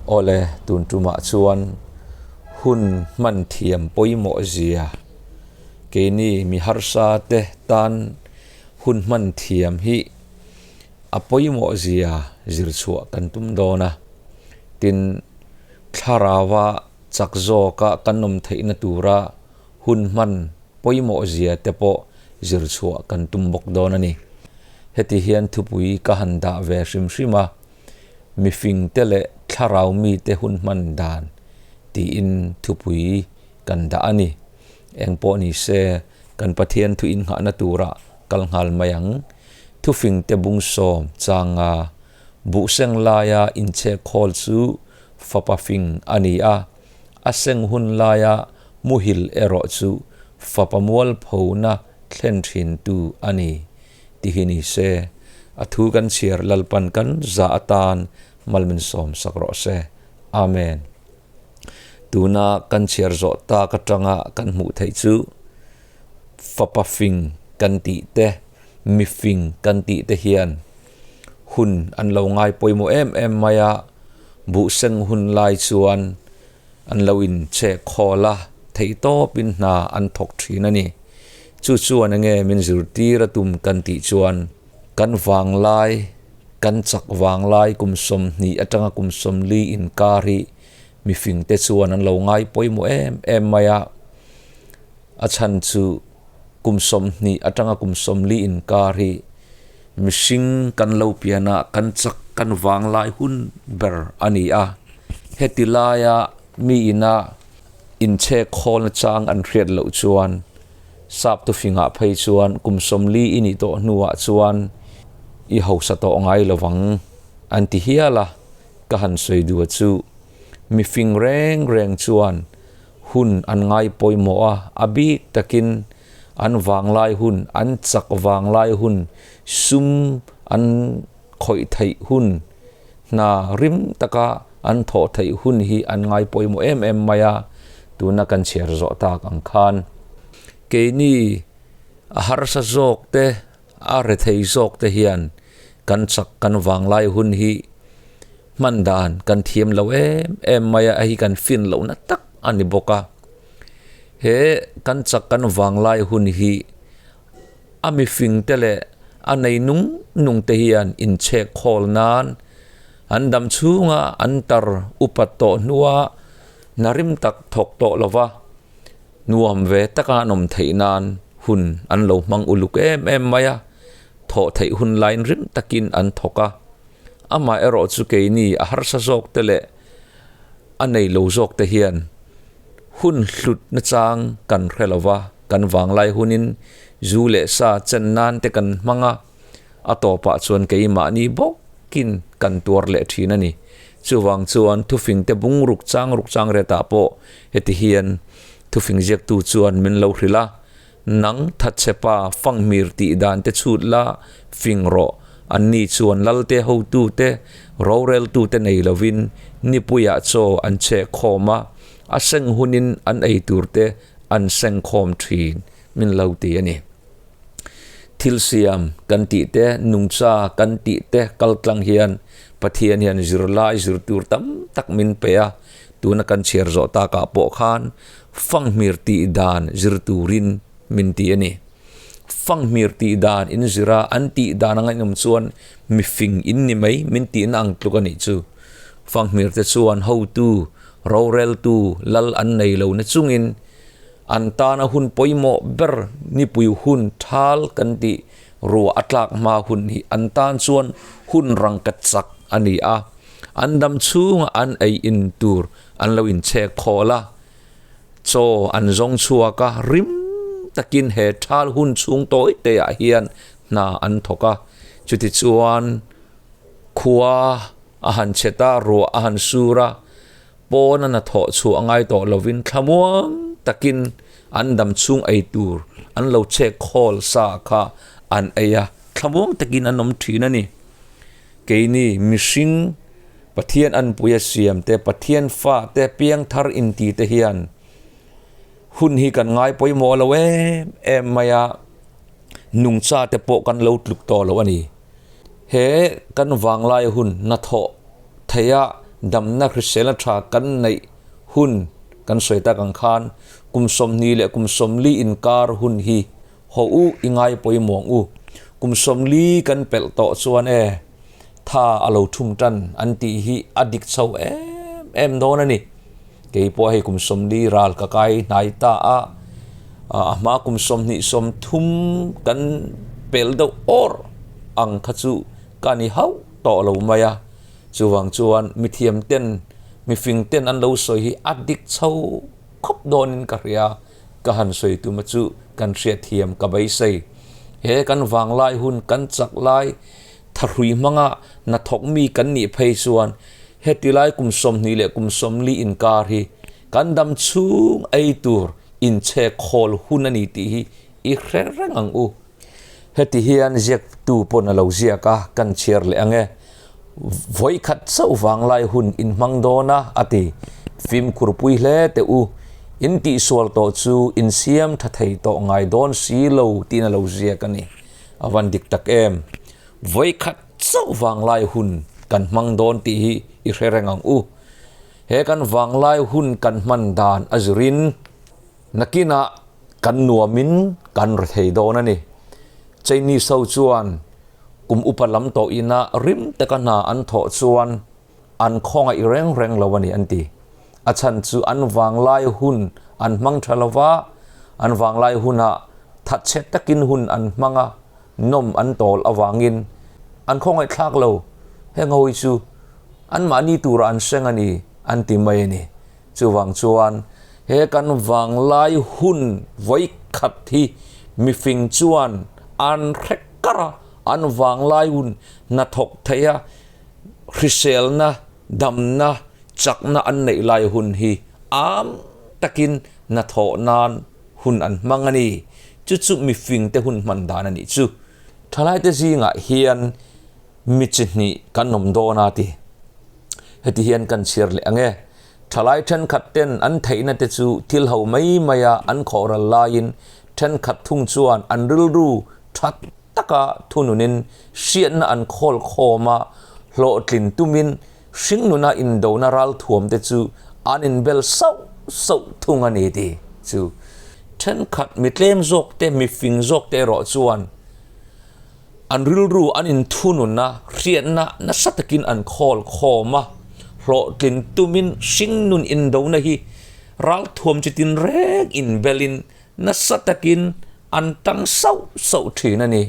Awle, tun tumah chuan hun hman thiam pawimawh zia keini mi harsa te tan hun hman thiam hi a pawimawh zia zir chhuah kan tum dawn a. Tin, thlaraua chak zawka kan awm theihna tura hun hman pawimawh zia te pawh zir chhuah kan tum bawk dawn a ni. Heti hian thupui ka han dah ve hrim hrim a, Mifingte leh thlarau mite hun hman dan tiin thupui kan dah a ni. Eng pawh ni se, kan Pathian thu innghahna turah kal nghal mai ang. Thufingte bung sawm changa buhseng laia inchhek khawl chu fapa fing a ni a, a seng hun laia muhil erawh chu fapa mualphona thlen thintu a ni. Ti hi ni se, a thu kan chhiar Lalpan kan za atan mal min sawm sak rawh se. Amen. Tuna kan chhiar zawh tak atanga kan hmuh theih chu fapa fing kan tih te, mi fing kan tih te hian hun an lo ngai pawimawh em em mai a, buhseng hun lai chuan an lo inchhek khawl a, theihtawpin hna an thawk thin a ni. Chu chuan enge min zirtir a tum kan tih chuan kan vanglai, kan chak vanglai kum 20 atanga kum 40 inkar hi mifingte chuan an lo ngai pawimawh em em mai a. A chhan chu kum 20 atanga kum 40 inkar hi mihring kan lo pian a, kan chak kan vanglai hun ber a ni a. Heti laia mi ina inchhek khawlna chang an hriat loh chuan sap tufingah phei chuan kum 40 i nih tawh hnuah chuan i hausa tawh ngai lovang an ti hial a, ka han sawi duh chu mifing reng reng chuan hun an ngai pawimawh a, a bik takin an vanglai hun, an chak vanglai hun, sum an khawih theih hun, hna rim taka an thawh theih hun hi an ngai pawimawh em em mai a, tuna kan chhiar zawh tak ang khan keini a harsa zawk te, a rethei zawk te hian kan chak kan vanglai hun hi hman dan kan thiam lo em em mai a, hei hi kan fin lohna tak a ni bawk a. He kan chak kan vanglai hun hi a mifing te leh a nei nung nung te hian inchhek khawl nan an dam chhunga an tar upat tawh hnua hna rim tak thawk tawh lova nuam ve taka an awm theih nan hun an lo hmang uluk em em mai a, thawh theih hun laiin rim takin an thawk a. Amaherawh chu keini a harsa zawk te leh a nei lo zawk te hian hun hlut nachang kan hre lo va, kan vanglai hunin zu leh sa chen nan te kan hmang a, a tawpah chuan keimahni bawkin kan tuar leh thin a ni. Chuvang chuan thufing te bung ruk chang ruk chang retah pawh heti hian thufing ziaktu chuan min lo hrilh a, Nang thatchhepa fanghmir tih dan te chhut la fing rawh, anni chuan lalte hotute, roreltute nei lovin nipuiah chaw an chheh khawm a, a seng hunin an ei turte an seng khawm thin min lo ti a ni. Thil siam kan tih te, nungcha kan tih te kaltlang hian Pathian hian zirlai zir tur tam tak min pe a, tuna kan chhiar zawh takah pawh khan Fanghmir tih dan zir turin min ti a ni. Fanghmir tih dan in zir a, an tih dan anga inawm chuan mifing in ni mai min tihna ang tluk a nih chu. Fanghmir te chuan hotu, roreltu, lal an nei lo na chungin an tana hun pawimawh ber nipui hun thal kan tih ruah a tlak hma hun hi an tan chuan hun rangka chak a ni a. An dam chhunga an ei in tur an lo inchhek khawl a. Chaw an zawng chhuak a, rim takin he thal hun chhung tawi te ah hian hna an thawk a. Chutichuan khua a han chhet a, ruah a han sur a, pawn a na thawh chhuah ngai tawh lovin thlamuang takin an dam chhung ei tur an lo chhek khawl sa kha an ei a, thlamuang takin an awm thin a ni. Keini mihring Pathian anpui a siam te, Pathian fa te, piangthar inti te hian hun hi kan ngai pawimawh lo em em mai a, nungcha te pawh kan lo tluk tawh lo a ni. He kan vanglai hun hnathawh theih a Damna hriselna tha kan neih hun kan sawi tak ang khan kum 20 leh kum 40 inkar hun hi haw u i ngai pawimawh ang u. Kum 40 kan pelh tawh chuan e tha a lo thum tan an tih hi a dik chho em em dawn a ni. Kei pawh hei kum 40 ral ka kai hnai ta a, a hma kum 20 30 kan pel deuh awr ang kha chu ka ni hauh tawh lo mai a. Chuvang chuan mithiam ten, mifing ten an lo sawi hi a dik chho khawp dawnin ka hria, ka han sawi tuma chu kan hriatthiam ka beisei. He kan vanglai hun kan chak lai thahrui hmanga hnathawk mi kan nih phei chuan heti lai kum 20 leh kum 40 inkar hi kan dam chhung ei tur inchhek khawl hun a ni tih hi i hre reng ang u. Heti hian ziaktu pawn a lo ziak a, kan chhiar leh ang e. Vawi khat chauh vanglai hun in hmang dawn a, a ti. Fimkhur pui hle teh u, in tihsual tawh chu in siam tha thei tawh ngai dawn si lo tiin a lo ziak a ni. A van dik tak em? Vawi khat chauh vanglai hun kan hmang dawn tih hi i hre reng ang u. He kan vanglai hun kan hman dan a zirin Nakinah kan nuamin kan ri thei dawn a ni. Chinese ho chuan kum upa lam tawh ina rim taka hna an thawh chuan an khawngaih reng reng lo a ni an ti. A chhan chu an vanglai hun an hmang tha lo va, an vanglai hunah thatchhe takin hun an hmang a, nawm an tawl avangin an khawngaih thlak lo. Heng ho hi chu anmahni turah an seng a ni an ti mai a ni. Chuvang chuan he kan vanglai hun vawi khat hi mifing chuan an hre kar a, an vanglai hun hnathawk theih a, hriselna, damna, chakna an neih lai hun hi am takin hnathawh nan hun an hmang a ni. Chu chu mifing te hun hman dan a nih chu. Thalaite zingah hian mi chi hnih kan awm dawn a ti. Heti hian kan chhiar leh ang e. Thalai thenkhat ten an theihna te chu thil ho mai maia an khawhral laiin thenkhat thung chuan an rilru tha taka thununin hriatna an khawl khawm a, hlawhtlin tumin hringnuna indona ralthuam te chu an inbel sauh sauh thung a ni ti chu thenkhat mi tlem zawk te mi fing zawk te erawh chuan An rilru an inthunun a, hriatna nasa takin an khawl khawm a, hlawhtlin tumin hringnun indona hi ralthuam chi tinreng inbelin nasa takin an tang sauh sauh thin a ni.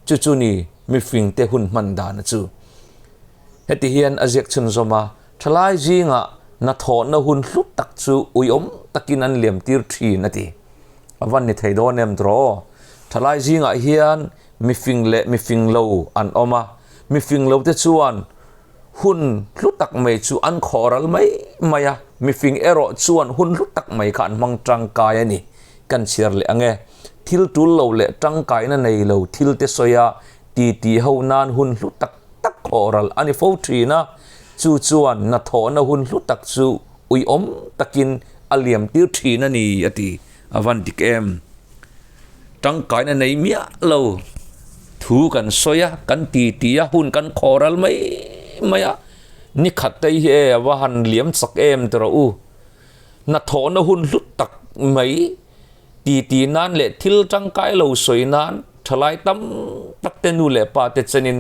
Chu chu ni mifingte hun hman dana chu. Heti hian a ziak chhunzawm a, thalai zingah hnathawhna hun hlu tak chu uiawm takin an liamtir thin a ti. A van ni thei dawn em tawh? Thalai zingah hian mifing leh mifing lo an awm a, mifing lo te chuan hun hlu tak mai chu an khawh ral mai mai a, mifing erawh chuan hun hlu tak mai kha an hmang tangkai a ni. Kan chhiar leh ang e. Thil tul lo leh tangkaina nei lo thil te sawi a, titi ho nan hun hlu tak tak khawh ral a ni fo thin a, chu chuan hnathawhna hun hlu tak chu uiawm takin a liam tir thin a ni a ti. A van dik em? Tangkaina nei miah lo thu kan sawi a, kan ti ti a, hun kan khawh ral mai mai a, ni khat te hi e a va han liam chak em ti rawh u. Hnathawhna hun hlu tak mai ti ti nan leh thil tangkai lo sawi nan thalai tam tak te nu leh pa te chenin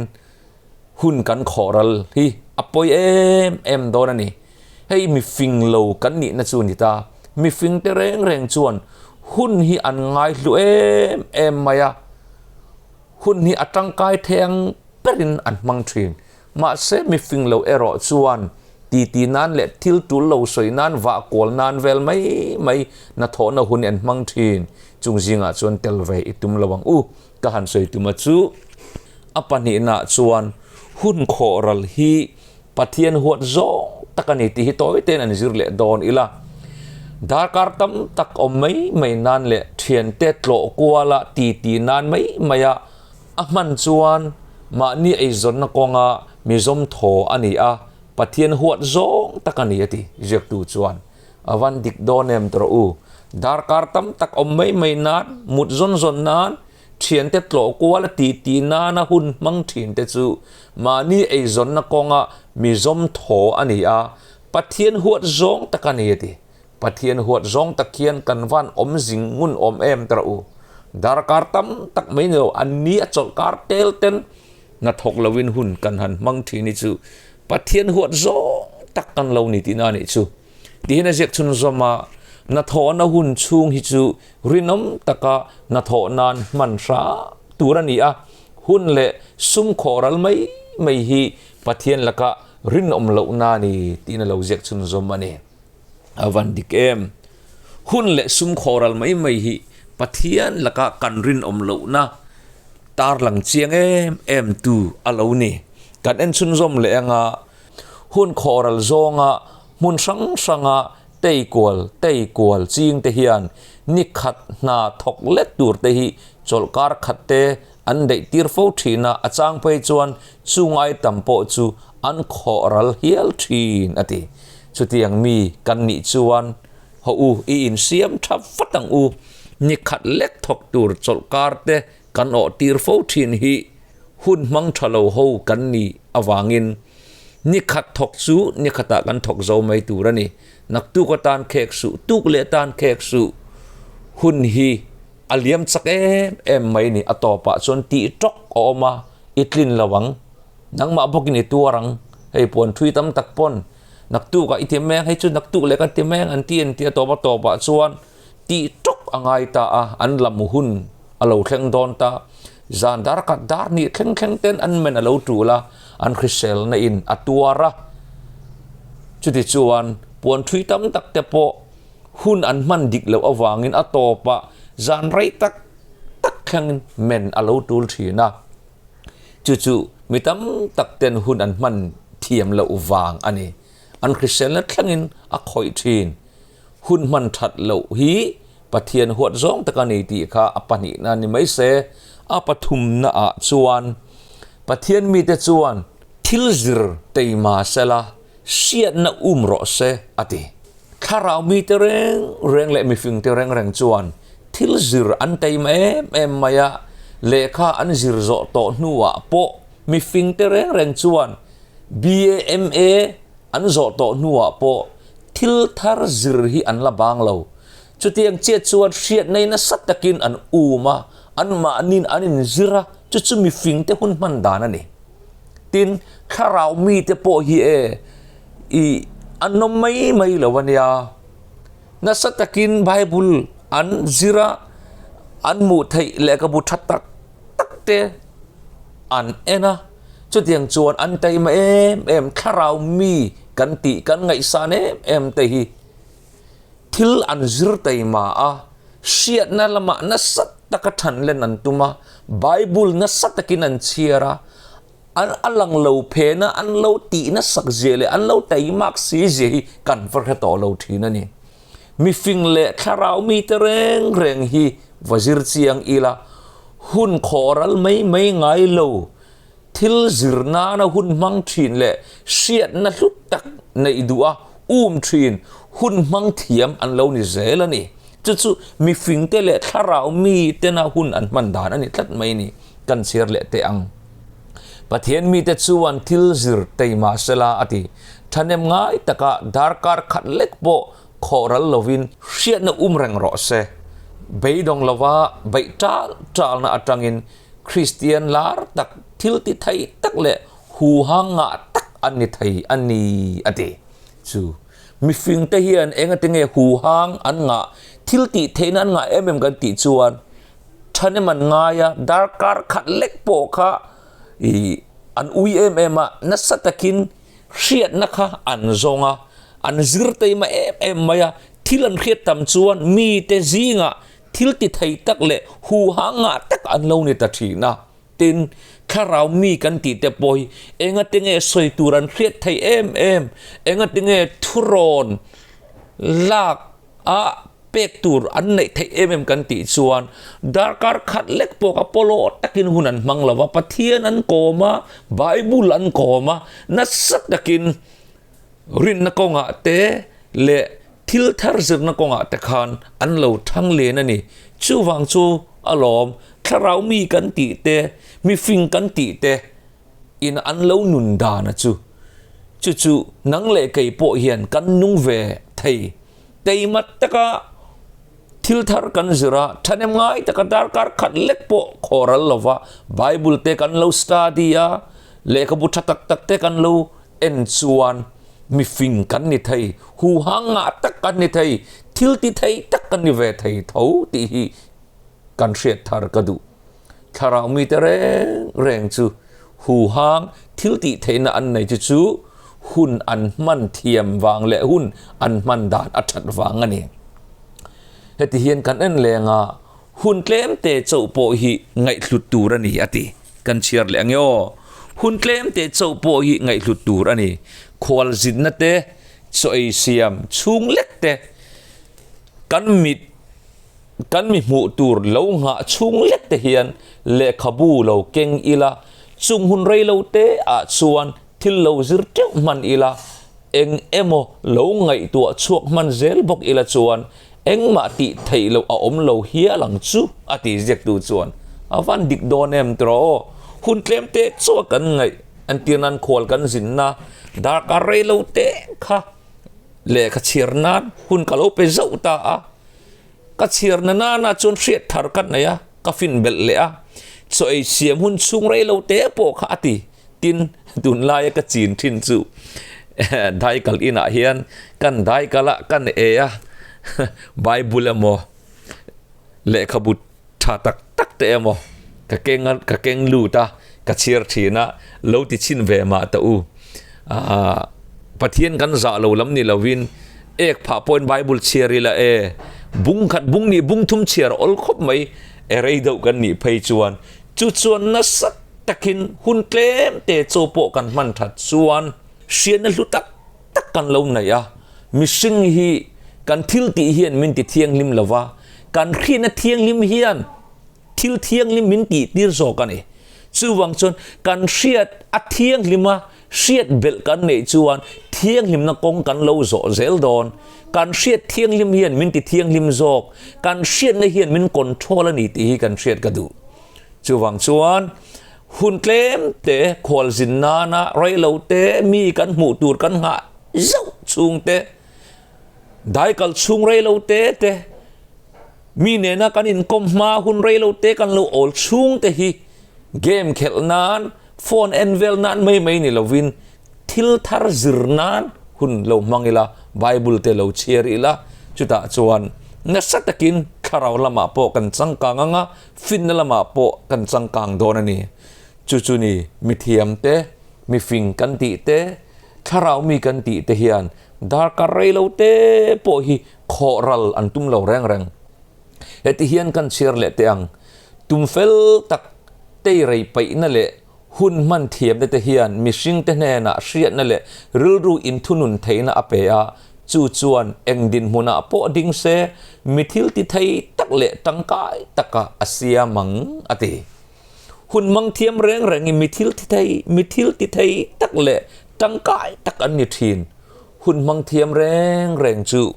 hun kan khawh ral hi a pawi em em dawn a ni. Hei mifing lo kan nihna chu a ni ta. Mifing te reng reng chuan hun hi an ngaihlu em em mai a, hun hi a tangkai thei ang berin an hmang thin. Mahse mifing lo erawh chuan titi nan leh thil tul lo sawi nan vah kual nan vel mai mai hnathawhna hun hi an hmang thin. Chung zingah chuan tel ve i tum lo ang u. Ka han sawi tuma chu a pahnihnaah chuan hun khawh ral hi Pathian huat zawng tak a ni tih hi tawi tein an zir leh dawn ila. Darkar tam tak awm mai mai nan leh thiante tlawh kuala titi nan mai maia a hman chuan mahni eizawnna kawnga mizawm thaw a ni a, Pathian huat zawng tak a ni a ti ziaktu chuan. A van dik dawn em tawh u. Darkar tam tak awm mai mai nan, mut zawn zawn nan, Thiante tlawh kual a titi nana hun hmang thinte chu mahni eizawnna kawnga mi zawm thaw a ni a, Pathian huat zawng tak a ni a ti. Pathian huat zawng tak hian kan van awm zing ngun awm em ta rawh u. Darkar tam tak mai ni lo, an ni a chawlhkar tel ten hnathawk loin hun kan han hmang thin hi chu Pathian huat zawng tak kan lo ni tihna a nih chu. Tihian a ziak chhunzawm a, Hnathawhna hun chhung hi chu rinawm taka hnathawh nan hman hram tur a ni a, hun leh sum khawhral mai mai hi Pathian laka rinawm lohna a ni tiin a lo ziak chhunzawm a ni. A van dik em? Hun leh sum khawhral mai mai hi Pathian laka kan rinawm lohna tarlang chiang em em tu a lo ni. Kan en chhunzawm leh anga Hun khawhral zawnga hmun hrang hranga tei kual tei kual ching te hian ni khat hna thawk let tur te hi chawlhkar khat te an deih tir fo thin a, a chang phei chuan chungai tam pawh chu an khawhral hial thin a ti. Chutiang mi kan nih chuan haw u i insiam tha vat ang u, ni khat lek thawk tur chawlhkar te kan awh tir fo thin hi hun hmang tha lo ho kan nih avangin ni khat thawk chu ni khatah kan thawk zo mai tur a ni. Naktuk atan khek suh, tuk leh atan khek suh. Hun hi a liam chak em em mai ni. A tawpah chuan tih tawk a awm a, i tlin lo ang. Nangmah bawkin i tuar ang. Hei puan thui tam tak pawn naktukah i ti mai ang, hei chu naktuk leh kan ti mai ang an ti an ti a tawp a tawpah chuan tih tawk a ngai ta a, an lam hun a lo thleng dawn ta. Zan dar khat dar hnih thleng thleng ten an men a lo tul a, an hriselna in a tuar a. Chuti chuan puan thui tam tak te pawh hun an hman dik loh avangin a tawpah zan rei tak tak thlengin men a lo tul thin a. Chu chu mi tam tak ten hun an hman thiam loh vang a ni. An hriselna thlengin a khawih thin. Hun hman that loh hi Pathian huat zawng tak a ni tih kha a pahnihna ni mai se, a pathumna ah chuan Pathian mite chuan thil zir teima sela hriatna um rawh se a ti. Thlarau mite reng reng leh mifingte reng reng chuan thil zir an teima em em mai a, lehkha an zir zawh tawh hnuah pawh mifingte reng reng chuan BAMA an zawh tawh hnuah pawh Thil thar zir hi an la bang lo. Chutiang chiah chuan hriatna nasa takin an um a, anmahniin an inzir a, chu chu mifingte hun hman dan a ni. Tin, thlarau mite pawh hi e, i an awm mai mai lo a nia. Nasa takin Bible an zir a, an hmuh theih lehkhabu tha tak tak te an en a, chutiang chuan an taima em em thlarau mi kan tih kan ngaihsan em em te hi thil an zir taima a, hriatna lamah nasa taka than len an tum a, Bible nasa takin an chhiar a, an a lang lo phen a, an lo tih nasak zia leh an lo taimak si zia hi kan va hre tawh lo thin a ni. Mifing leh thlarau mite reng reng hi va zir chiang ila, hun khawhral mai mai ngai lo, thil zir nana hun hmang thin leh hriatna hlu tak neih duh a um thin hun hmang thiam an lo ni zel a ni. Chu chu mifingte leh thlarau mitena hun an hman dan a ni tlat mai ni. Kan chhiar leh teh ang. Pathian mite chuan thil zir teima sela a ti. Thahnem ngai taka darkar khat lek pawh khawhral lovin hriatna um reng rawh se. Beidawng lova beih tal talna atangin Kristian lar tak, thil ti thei tak leh huha ngah tak an ni thei a ni a ti. Chu mifingte hian engatinge huhang an ngah, thil tih theihna an ngah em em kan tih chuan Thahnem an ngai a, darkar khat lek pawh kha ih an ui em em a, nasa takin hriatna kha an zawng a, an zir teima em em mai a, thil an hriat tam chuan mite zingah thil ti thei tak leh huha ngah tak an lo ni ta thin a. Tin, thlarau mi kan tih te pawh hi engate nge sawi tur an hriat thei em em, engate nge thurawn lak a pek tur an neih theih em em kan tih chuan darkar khat lek pawh kha pawlawh takin hun an hmang lo va, Pathian an kawm a, Bible an kawm a, nasa takin rinna kawngah te leh thil thar zirna kawngah te khan an lo thang len a ni. Chuvang chu alawm Thlarau mi kan tih te, mi fing kan tih te in an lo nun dan a chu. Chu chu nang leh kei pawh hian kan nung ve thei. Teimat taka thil thar kan zir a, thahnem ngai taka darkar khat lek pawh khawral lova Bible te kan lo study a, lehkhabu tha tak tak te kan lo en chuan mi fing kan ni thei, huhang ngah tak kan ni thei, thil ti thei tak kan ni ve thei tho tih hi kan hriat thar ka duh. Thlarau mite reng reng chu huhang thil tih theihna an nei chu chu hun an hman thiam vang leh hun an hman dan a that vang a ni. Heti hian kan en leng a, hun tlem te chauh pawh hi ngaihhlut tur a ni a ti. Kan chhiar leh ange aw. Hun tlem te chauh pawh hi ngaihhlut tur a ni. Khualzinna te, chaw ei siam chhung lek te, kan mit, Kan mi hmuh tur lo nghah chhung lek te hian lehkhabu lo keng ila, chung hun rei lo te ah chuan thil lo zir teuh hman ila, eng emaw lo ngaihtuah chhuak hman zel bawk ila chuan engmah tih theih loh a awm lo hial ang chu a ti ziaktu chuan a van dik dawn em tiraw aw. Hun tlem te chu a kan ngaih entir nan khual kan zinna darkar rei lo te kha lehkha chhiar nan hun ka lo pe zauh ta a. Ka chhiar na nana chuan hriat thar ka nei a, ka fin belh leh a. Chaw ei siam hun chhung rei lo te pawh kha a ti. Tin, tunlaia ka chin thin chu daikal inah hian kan daikal a, kan e a, Bible emaw lehkhabu tha tak tak te emaw ka keng a, ka keng lut a, ka chhiar thin a, lo ti chhin ve mah ta u. Aaa Pathian kan zah lo lam ni lovin ek phah pawhin Bible chhiar ila e, bung khat bung nih bung thum chhiar awl khawp mai e rei deuh kan nih phei chuan chu chuan nasa takin hun tlem te chaw pawh kan hman that chuan hriatna hlu tak tak kan lo nei a, mihring hi kan thil tih hian min ti thianghlim lova, kan hriatna thianghlim hian thil thianghlim min tih tir zawk a ni. Chuvang chuan kan hriat a thianghlim a, hriat belh kan neih chuan thianghlimna kawng kan lo zawh zel dawn. Kan hriat thianghlim hian min ti thianghlim zawk, kan hriatna hian min control a ni tih hi kan hriat ka duh. Chuvang chuan hun tlem te khualzin nana reilo te mi kan hmuh tur kan nghah zauh chhung te, daikal chhung reilo te te, mi nena kan inkawm hma hun reilo te kan lo awl chhung te hi game khelh nan, phone en vel nan mai mai ni lovin thil thar zir nan hun lo hmang ila, Bible te lo chhiar ila, chutah chuan nasa takin thlarau lamah pawh kan changkang ang a, Finna lamah pawh kan changkang dawn a ni. Chu chu ni, mithiam te, mifing kan tih te, thlarau mi kan tih te hian darkar rei lo te pawh hi khawh ral an tum lo reng reng. Heti hian kan chhiar leh teh ang, tum fel tak teirei paihna leh hun hman thiamna te hian mihringte hnenah hriatna leh rilru inthunun theihna a pe a, chu chuan eng dinhmunah pawh ding se mi thil ti thei tak leh tangkai taka a siam ang, a ti. Hun hmang thiam reng rengin mi thil ti thei, mi thil ti thei tak leh tangkai tak an ni thin. Hun hmang thiam reng reng chu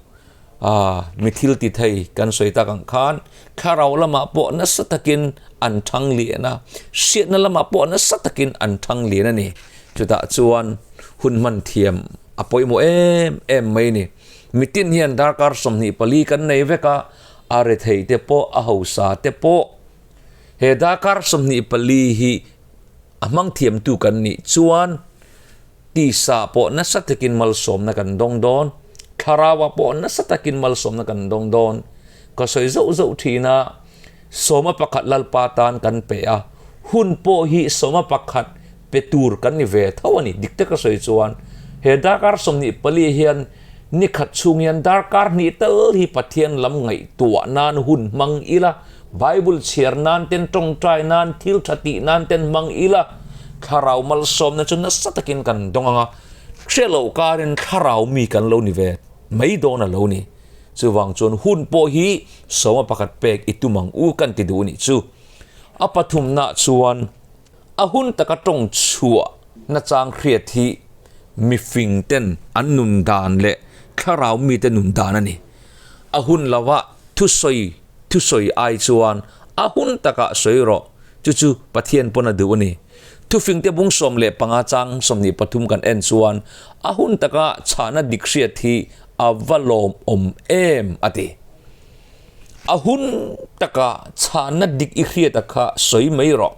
A, mi thil ti thei kan sawi tak ang khan thlarau lamah pawh nasa takin an thang lian a, hriatna lamah pawh nasa takin an thang lian a ni. Chutah chuan hun hman thiam a pawimawh em em mai a ni. Mitin hian darkar 24 kan nei vek a, a rethei te pawh a hausa te pawh he darkar 24 hi a hmang thiamtu kan nih chuan Tisa pawh nasa takin malsawmna kan dawng dawn, Thlarauah pawh nasa takin malsawmna kan dawng dawn. Ka sawi zauh zauh thin a, sawma pakhat Lalpa tan kan pe a, hun pawh hi sawma pakhat pe tur kan ni ve tho a ni. Dik taka sawi chuan he darkar 24 hian ni khat chhung hian darkar hnih tal hi Pathian lam ngaihtuah nan hun hmang ila, Bible chhiar nan ten tawngtai nan thil tha tih nan ten hmang ila thlarau malsawmna chu nasa takin kan dawng ang a, hre loh karin thlarau mi kan lo ni ve mai dawn a lo ni. Chuvang chuan hun pawh hi sawma pakhat pek i tum ang u kan ti duh nih chu. A pathumna chuan a hun taka tawng chhuah nachang hriat hi mifing ten an nun dan leh thlarau mite nun dan a ni. A hun lova thusawi thusawi ai chuan A hun takah sawi rawh. Chu chu Pathian pawn a duh a ni. Thufingte bung 15 chang 23 kan en chuan a hun taka chhahna dik hriat hi a va lawmawm em a ti. A hun taka chhahna dik i hriat a kha sawi mai rawh.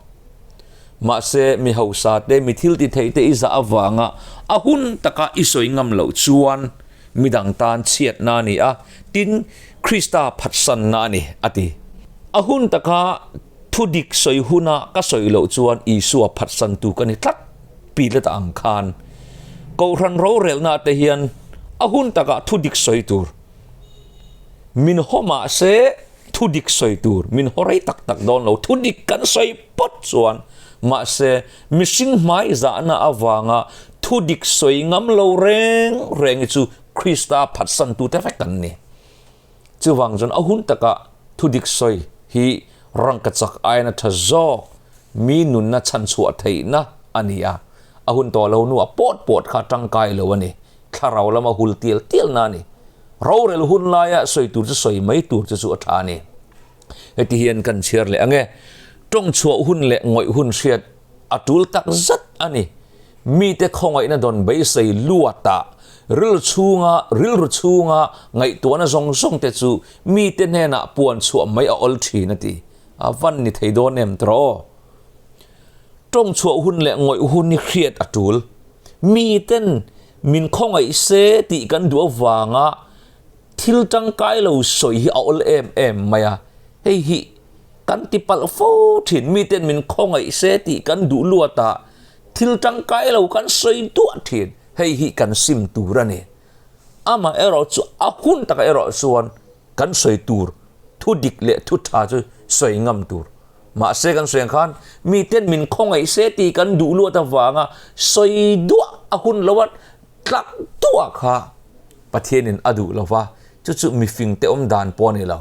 Mahse mi hausa te mi thil ti thei te i zah avanga a hun taka i sawi ngam loh chuan midang tan chhiatna a ni a, tin Krista phatsanna a ni a ti. A hun taka Thu dik sawi huna ka sawi loh chuan Isua phatsantu ka ni tlat Pilata ang khan. Kohhran rorelna te hian a hun takah thu dik sawi tur min haw mah se thu dik sawi tur min haw rei tak tak dawn lo. Thu dik kan sawi pawt chuan mahse mihring hmai zahna avanga thu dik sawi ngam lo reng reng hi chu Krista phatsantu te vek an ni. Chuvang chuan a hun takah thudik sawi hi rangkachak aiin a tha zawk, mi nunna chhanchhuah theihna a ni a, a hun tawh lo hnuah pawt pawt kha tangkai lo a ni, thlarau lama hul tial tialna a ni. Rorel hun laia sawi tur chu sawi mai tur chu chu a tha a ni. Heti hian kan chhiar leh ang e, tawng chhuah hun leh ngawih hun hriat a tul tak zat a ni. Mite khawngaihna dawn beisei luatah rilru chhunga rilru chhunga ngaihtuahna zawng zawng te chu mite hnenah puan chhuah mai a awl thin a ti. A van ni thei dawn em tawh aw. Tawng chhuah hun leh ngawih hun hi hriat a tul. Miten min khawngaih se tih kan duh avanga Thil tangkai lo sawi hi a awl em em mai a, hei hi kan ti palh fo thin, miten min khawngaih se tih kan duh luat a, thil tangkai lo kan sawi duah thin, hei hi kan sim tur a ni. Amah erawh chu a hun takah erawh chuan kan sawi tur thu dik leh thu tha chu sawi ngam tur. Mahse kan sawi ang khan miten min khawngaih se tih kan duh luat avanga sawi duah a hun lo a, tlak duah kha Pathianin a duh lo va, chu chu mifingte awm dan pawh a ni lo.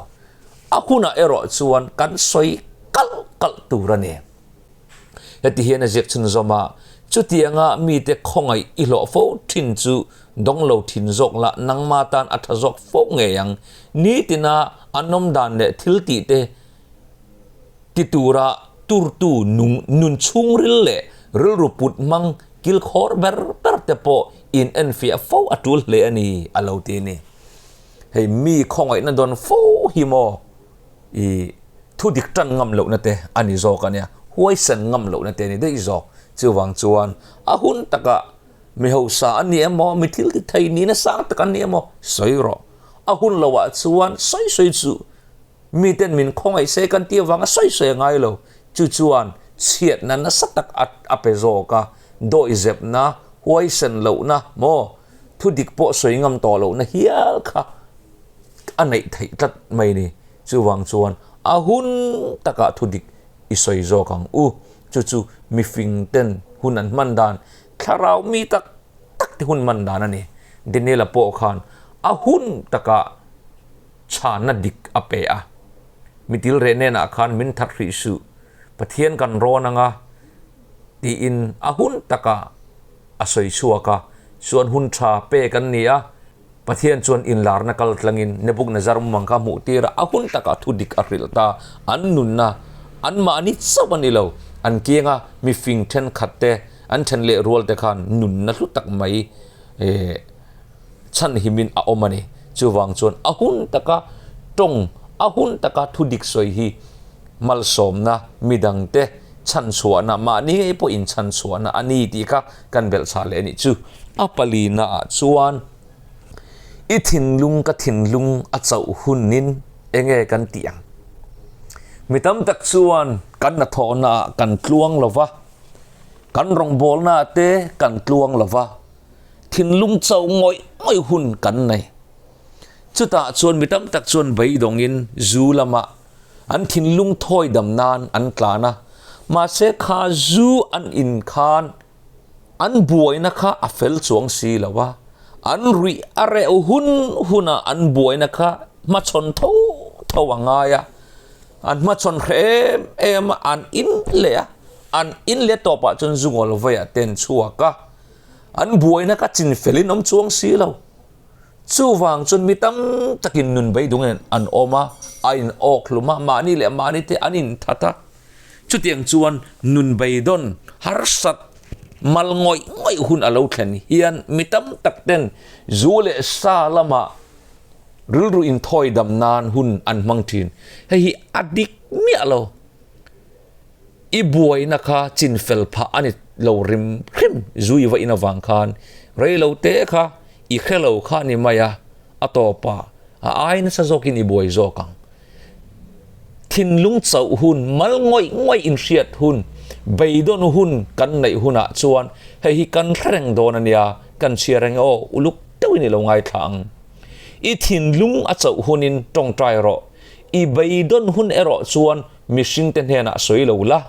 A hunah erawh chuan kan sawi kalh kalh tur a ni. Heti hian a ziak chhunzawm a, Chutianga mite khawngaih i hlawh fo thin chu dawng lo thin zawk la, nangma tan a tha zawk fo ngei ang. Nitina an awm dan leh thil tihte ti tura turtu nung nun chhungril leh rilru put hmang kilkhawr ber ber te pawh in enfiah fo a tul hle a ni a lo ti a ni. Hei mi khawngaihna dawn fo hi maw i thu dik tan ngam lohna te a ni zawk a nia, huaisen ngam lohna te a ni daih zawk. Chuvang chuan a hun takah mi hausa a ni emaw, mi thil ti thei nihna sang tak a ni emaw sawi rawh. A hun lohah chuan sawi sawi chu Miten min khawngaih se kan tih avanga sawi sawi a ngai lo. Chu chuan chhiatna nasa tak a a pe zawk a, dawihzepna, huaisen lohna maw, thu dik pawh sawi ngam tawh lohna hial kha a neih theih tlat mai ni. Chuvang chuan a hun takah thu dik i sawi zawk ang u. Chu chu mifing ten hun an hman dan, thlarau mi tak tak te hun hman dan a ni. Daniel-a pawh khan a hun takah chhanna dik a pe a. Mitil reh nenah khan min that hrih suh, Pathian kan rawn anga tiin a hun takah a sawi chhuak a, chuan hun tha pek an ni a, Pathian chuan inlarna kal tlangin Nebuchadnezzar mumang kha hmuh tir a, a hun takah thu dik a hrilh ta, an nunna anmahni chauh a ni lo, an kianga mifing thenkhat te, an then leh rual te khan nunna hlu tak mai chhanhimin a awm a ni. Chuvang chuan a hun taka tawng, a hun taka thu dik sawi hi malsawmna, midangte chhanchhuahna, mahni ngei pawh inchhanchhuahna a ni tih kha kan belhchhah leh a nih chu. A palinaah chuan i thinlung ka thinlung a chauh hunin enge kan tih ang? Mi tam tak chuan kan hnathawhnaah kan tluang lo va, kan rawngbawlnaah te kan tluang lo va, Thinlung chauh ngawih ngawih hun kan nei. Chutah chuan mi tam tak chuan beidawngin zu lamah an thinlung thawi dam nan an tlan a, mahse kha zu an in khan an buaina kha a fel chuang si lo a, an ruih a reh hun hunah an buaina kha hmachhawn tho tho a ngai a, an hmachhawn hreh em em a, an in leh a, an in leh tawpah chuan zu ngawl veiah te an chhuak a. An buaina ka chin fel in awm chuang si lo. Chuvang chuan mi tam takin nun beidungin an awm a, a in awk hlum a, mahni leh mahni te an inthat a. Chutiang chuan nun beidawn harsat mal ngawih ngawih hun a lo thlen hian mi tam tak ten zu leh sa lamah rilru inthawi dam nan hun an hmang thin. Hei hi a dik miah lo. I buaina kha chinfel phah a ni lo rim hrim zui va in avang khan rei lo te kha i hre lo kha a ni mai a, a tawpah a ai nasa zawkin i buai zawk ang. Thinlung chauh hun, mal ngawih ngawih inhriat hun, beidawn hun kan neih hunah chuan hei hi kan hre reng dawn a nia, kan chhiar reng e aw, uluk deuhin i lo ngaithla ang. I thinlung a chauh hunin tawngtai rawh, i beidawn hun erawh chuan Mihringte hnenah sawi lo la,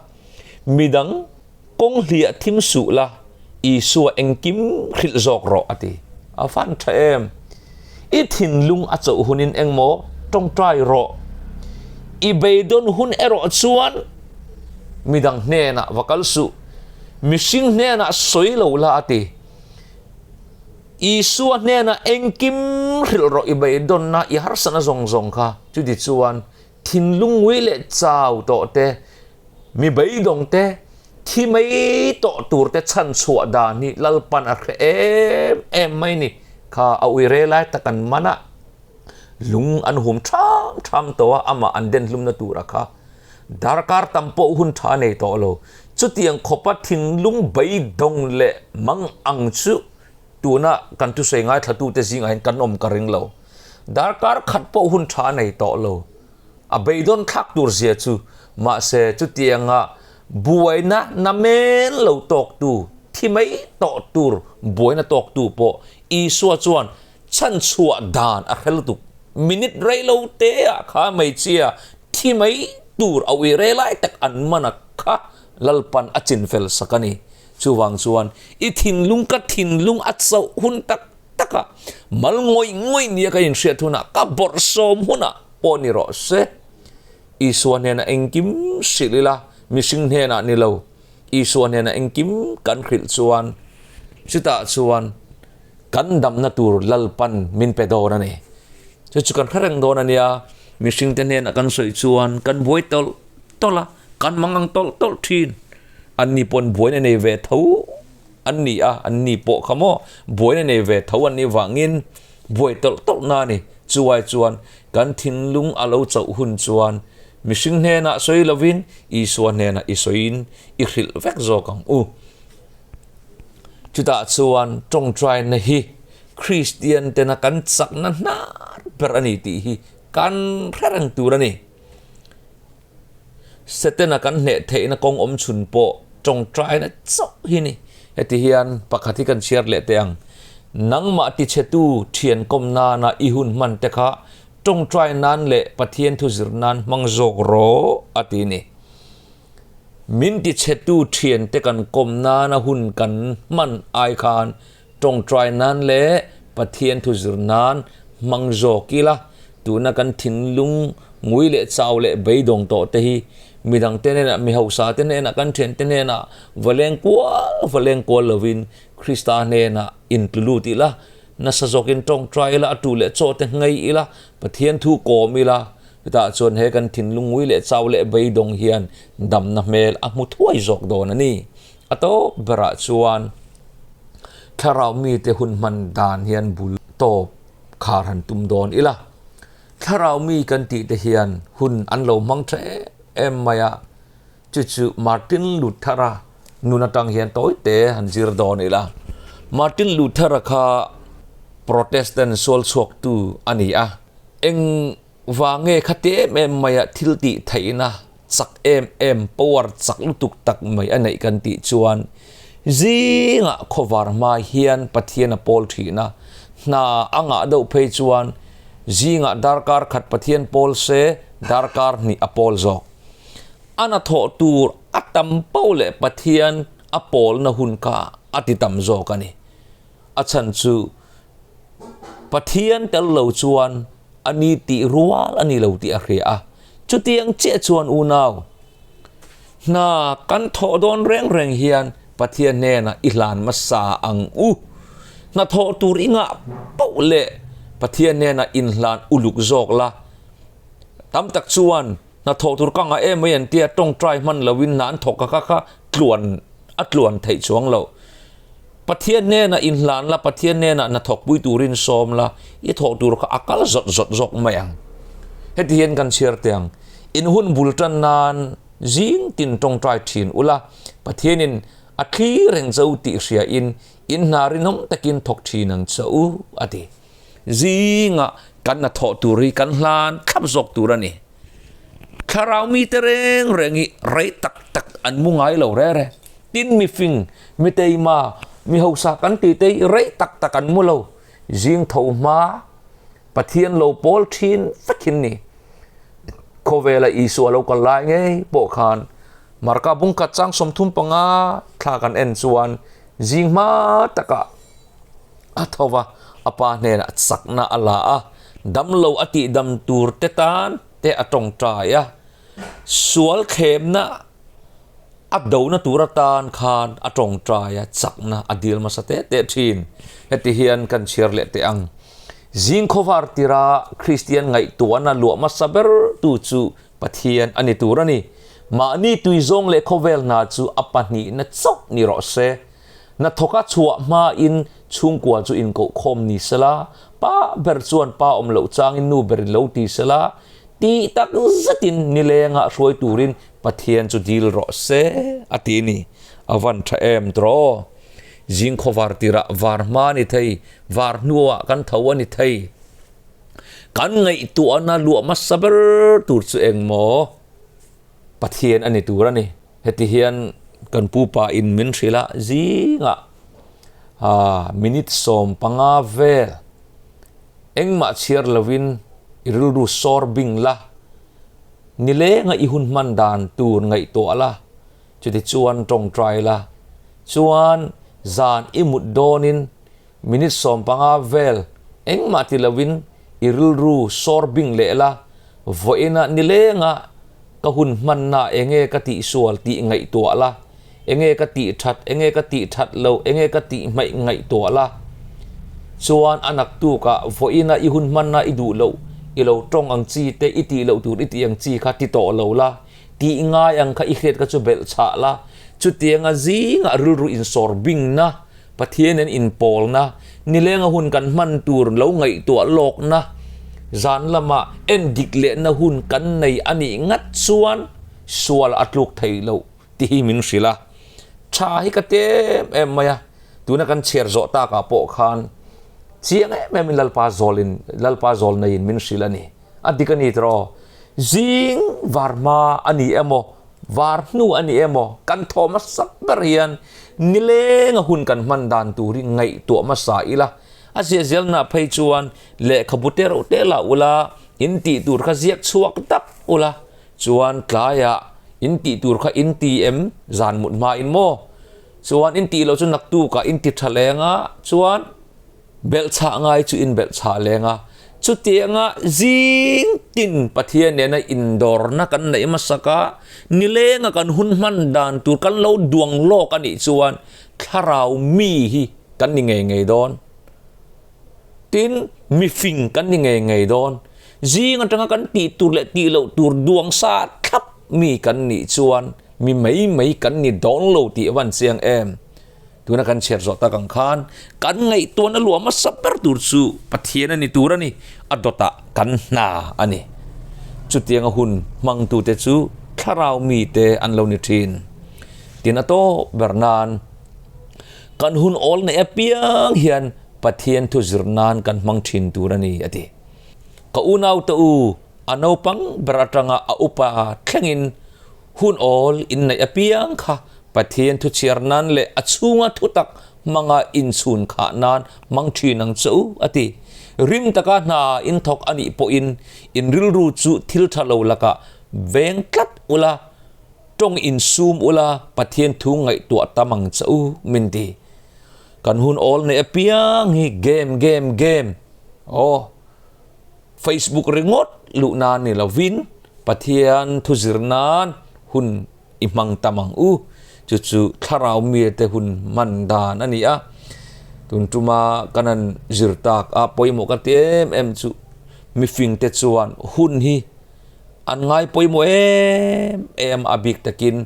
midang kawng hliah thim suh la, Isua engkim hrilh zawk rawh, a ti. A van tha em? I thinlung a chauh hunin engmaw tawngtai rawh. I beidawn hun erawh chuan midang hnenah va kal suh, mihring hnenah sawi lo la, a ti. Isua hnenah engkim hrilh rawh, i beidawnna, i harsatna zawng zawng kha. Chutichuan, Thinlung ngui leh chau tawh te, mi beidawng te, thi mai tawh tur te chhan chhuah dan hi Lalpan a hre em em mai ni. Kha a ui re lai tak an man a, lung an hum tham tham tawh a, amah an den hlumna tura kha darkar tam pawh hun tha nei tawh lo. Chutiang khawpa thinlung beidawng leh mang ang chu tuna kan thusawi ngaithlatute zingah hian kan awm ka ring lo. Darkar khat pawh hun tha a nei tawh lo. A beidawn thlak tur zia chu mahse chutianga buaina namen lo tawktu, thi mai tawh tur buaina tawktu pawh Isua chuan chhanchhuah dan a hre lutuk. Minute rei lo te ah kha hmeichhia thi mai tur a ui rei lai tak an man a kha Lalpan a chinfel sak a ni. Chuvang chuan i thinlung ka thinlung a chauh hun tak tak a, mal ngawih ngawih nia ka inhriat hunah ka bawrhsawm hunah pawh ni rawh se. Isua hnenah engkim hrilh ila, mihring hnenah ni lo, Isua hnenah engkim kan hrilh chuan chutah chuan kan damna tur Lalpan min pe dawn a ni. Chu chu kan hre reng dawn a nia, mihringte hnenah kan sawi chuan kan buai tawlh tawlh a, kan mangang tawlh tawlh thin. Anni pawn buaina nei ve tho. An ni a, an ni pawh kha maw buaina nei ve tho an nih vangin buai tawlh tawlh na a ni. Chuai chuan kan thinlung a lo chauh hun chuan mihring hnenah sawi lovin Isua hnenah i sawiin i hrilh vek zawk ang u. Chutah chuan tawngtaina hi Kristian tena kan chakna hnar ber a ni tih hi kan hre reng tur a ni. Setana kan hneh theihna kawng awm chhun pawh tawngtaina chauh hi ni. Heti hian pakhat hi kan chhiar leh teh ang. Nangmah tichhetu thian kawm nana i hun hman te kha tawngtai nan leh Pathian thu zir nan hmang zawk rawh a ti ni. Min tichhetu thian te kan kawm nana hun kan hman ai khan tawngtai nan leh Pathian thu zir nan hmang zawk ila, tuna kan thinlung ngui leh chau leh beidawng tawh te hi midang te hnenah, mi hausa te hnenah, kan thian te hnenah va leng kual va leng kual lovin Krista hnenah intlu lut ila, nasa zawkin tawngtai ila, a tu leh chaw te ngei ila, Pathian thu kawm ila, chutah chuan he kan thinlung ngui leh chau leh beidawng hian damna hmel a hmu thuai zawk dawn a ni. A tawp berah chuan thlarau mite hun hman dan hian bul tawp khar han tum dawn ila. Thlarau mi kan tih te hian hun an lo hmang tha em em mai a, chu chu Martin Luther-a nun atang hian tawi te han zir dawn ila. Martin Luther-a kha Protestant sual chhuaktu a ni a, eng Vang nge khati em em maia thil tih theihna chak em em, power chak lutuk tak mai a neih kan tih chuan zingah khawvar hma hian Pathian a pawl thin a, hna a ngah deuh phei chuan zingah darkar khat Pathian pawl se darkar hnih a pawl zawk. A hnathawh tur a tam poh leh Pathian a pawlna hun kha a ti tam zawk a ni. A chhan chu Pathian tel lo chuan a ni tih rual a ni lo tih a hria a. Chutiang chiah chuan unau, hna kan thawh dawn reng reng hian Pathian hnenah i hlan hmasa ang u. Hna thawh tur i ngah poh leh Pathian hnenah inhlan uluk zawk la. Tam tak chuan hna thawh tur ka ngah em mai an tia tawngtai hman loin hna an thawk ka kha kha tluan a tluan theih chuang loh. Pathian hnenah inhlan la, Pathian hnenah hna thawkpui turin sawm la, i thawh tur kha a kal zawt zawt zawk mai ang. Heti hian kan chhiar teh ang, in hun bul tan nan zing tin tawngtai thin ula, Pathianin a thli reng cho tih hriain in hna rinawm takin thawk thin ang che u, a ti. Zingah kan hna thawh tur hi kan hlan thlap zawk tur a ni. Thlarau mite reng reng hi rei tak tak an mu ngai lo re re. Tin mifing, mi teima, mi hausa kan tih te hi rei tak tak an mu lo. Zing tho hma Pathian lo pawl thin vek hin ni. Khawvela Isua lo kal lai ngei pawh khan Marka bungkhat chang 35 thla kan en chuan zing hma takah a tho va, a pa hnenah chakna a la a, damlo a tihdam tur te tan te a tawngtai a, sual thlemna a dona tur atan khan a tawngtai a, chakna a dil hmasa teh teh thin. Heti hian kan chhiar leh teh ang. Zing khawvar tira Kristian ngaihtuahna luah hmasa ber tu chu Pathian a ni tur a ni. Mahni tuizawng leh khawvel hna chu a pahnihna chauh ni rawh se. Hnathawka chhuah hmain chhungkua chu inkohkhawm ni sela, pa ber chuan pa awm loh changin nu berin lo ti sela, tih tak zetin nilengah hruai turin Pathian chu dil rawh se, a ti ni. A van tha em tawh. Zing khawvar tirah var hma a ni thei, var hnuah kan tho a ni thei. Kan ngaihtuahna luah hmasa ber tur chu engmaw? Pathian a ni tur a ni. Heti hian kan pupa in min hrilh a, zingah minute 15 vel engmah chhiar lovin i rilru sawr bing la, nilenga i hun hman dan tur ngaihtuah la, chuti chuan tawngtai la, chuan zan i mut dawnin minute 15 vel engmah ti lovin i rilru sawr bing leh la, vawiinah nilenga ka hun hmanna enge ka tihsual tih ngaihtuah la, enge ka tih that, enge ka tih that loh, enge ka tih hmaih ngaihtuah la. Chuan a naktukah vawiinah i hun hmanna i duh loh, i lo tawng ang chi te, i tih loh tur i tih ang chi kha ti tawh lo la, tih ngai ang kha i hriat kha chu belh chhah la, chutianga zingah rilru insawr bingna, Pathianin inpawlna, nilenga hun kan hman tur lo ngaihtuah lawkna, zan lama en dik lehna hun kan nei a nih ngat chuan sual a tluk thei loh tih hi min hrilh a. Tha hi ka ti em em mai a, tuna kan chhiar zawh takah pawh khan chiang em emin Lalpa zawlin Lalpa zawl neiin min hrilh a ni. A dik a ni tiraw? Zing var hma a ni emaw, var hnu a ni emaw, kan thaw hmasa ber hian nilenga hun kan hman dan tur hi ngaihtuah hmasa ila. A ziahzelna phei chuan lehkhabu te reuh te lah ula, in tih tur kha ziak chhuak tak ula, chuan tlaiah in tih tur kha in ti em zan mut hma in maw? Chuan in tih loh chu naktukah in ti tha leng a, chuan Belhchhah ngai chu in belhchhah leng a, chutianga zing tin Pathian nena indawrna kan neih hmasak a, nilenga kan hun hman dan tur kan lo duang lawk a nih chuan thlarau mi hi kan ni ngei ngei dawn. Tin, mifing kan ni ngei ngei dawn. Zing atanga kan tih tur leh tih loh tur duang sa thlap mi kan nih chuan mi mai mai kan ni dawn lo tih a van chiang em? Tuna kan chhiar zawh tak ang khan kan ngaihtuahna luah hmasa ber tur chu Pathian a ni tur a ni, a dawtah kan hna a ni. Chutianga hun hmangtute chu thlarau mite an lo ni thin. Tin a tawp ber nan kan hun awl neih apiang hian Pathian thu zir nan kan hmang thin tur a ni a ti. Ka unaute u, a naupang ber atanga a upa thlengin Hun awl inneih apiang kha Pathian thuchhiar nan leh a chhunga thutak hmanga inchhun khah nan hmang thin ang che u, a ti. Rim taka hna in thawk a nih pawhin in rilru chu thil tha lo lakah veng tlat ula, tawng insum ula Pathian thu ngaihtuah tam ang che u, min ti. Kan hun awl neih apiang hi game, game, game. Aw. Facebook ringawt luh nan ni lovin Pathian thu zir nan hun i hmang tam ang u. Chu chu thlarau mite hun hman dan a ni a. Tun tuma kan han zir tak a pawimawh ka ti em em chu mifingte chuan hun hi an ngai pawimawh em em a bik takin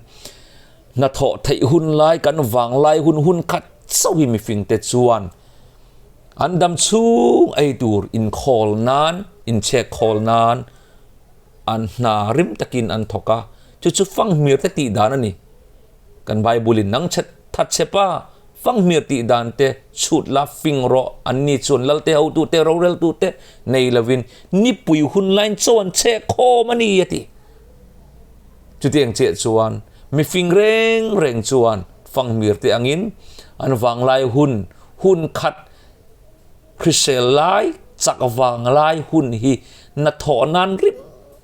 hnathawh theih hun lai kan vang lai hun hun khat chauh hi mifingte chuan an dam chhung ei tur inkhawl nan inchhek khawl nan an hna rim takin an thawk a, chu chu fanghmir te tih dan a ni. Kan Bible in nang chhe that chhe pa, fanghmir tih dan te chhut la fing rawh, an ni chuan lal te hotu te rorel tu te nei lovin nipui hun lain chaw an chhe khawm a ni a ti. Chutiang chiah chuan mifing reng reng chuan fanghmir te angin an vanglai hun hun khat Hrisel lai, chak vang lai hun hi hnathawh nan rim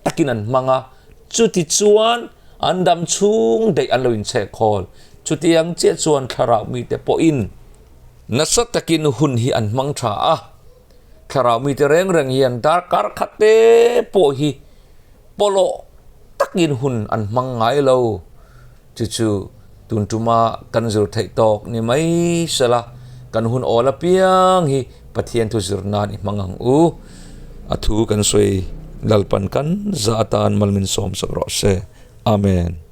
takin an hmang a, chuti chuan an dam chhung daih an lo inchhek khawl. Chutiang chiah chuan thlarau mite pawhin nasa takin hun hi an hmang tha a, thlarau mite reng reng hian darkar khat te pawh hi pawlawh takin hun an hmang ngai lo. Chu chu tun tuma kan zir theih tawk ni mai sela, kan hun awl apiang hi Pathian thu zir nan i hmang ang u. A thu kan sawi Lalpan kan za atan mal min sawm sak rawh se. Amen.